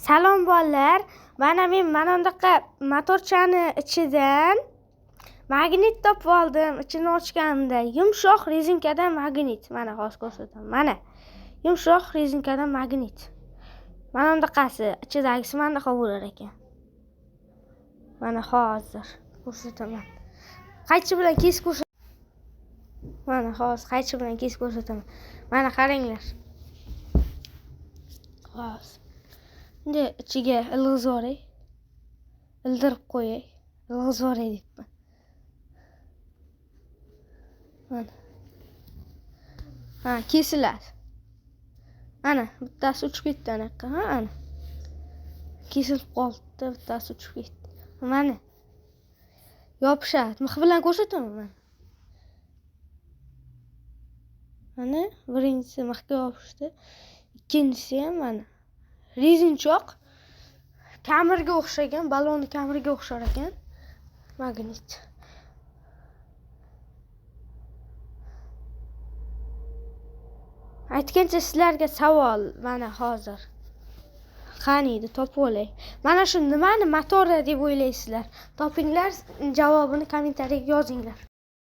Salom bolalar. Mana men mana bunaqa motorchani ichidan magnit topib oldim. Ichini ochganimda yumshoq rezinkadan magnit. Mana hozir ko'rsataman. Mana yumshoq rezinkadan magnit. Mana bunaqasi, ichidagisi mana bunaqa bo'lar ekan. Mana hozir ko'rsataman. Qaychi bilan kesib ko'rsataman. Mana hozir qaychi bilan kesib ko'rsataman. Mana qaranglar. Hozir. Endi ichiga ilg'izib yuboray. Ildirib qo'yay. Ilg'izib yuboray debman. Mana. Ha, kesiladi. Ana, bittasi uchib ketdi anaqa, ha, ana. Kesilib qoldi, bittasi uchib ketdi. Mana. Yopishadi. Mix bilan ko'rsataman mana. Mana birinchisi mixga yopishdi. Ikkinchisi ham mana. Rezinchoq kamirga o'xshagan, balonni kamirga o'xshar ekan. Magnit. Aytgancha sizlarga savol mana hozir. Qaniydi topib olay. Mana shu nimani motori deb o'ylaysizlar? Topinglar, javobini kommentariyaga yozinglar.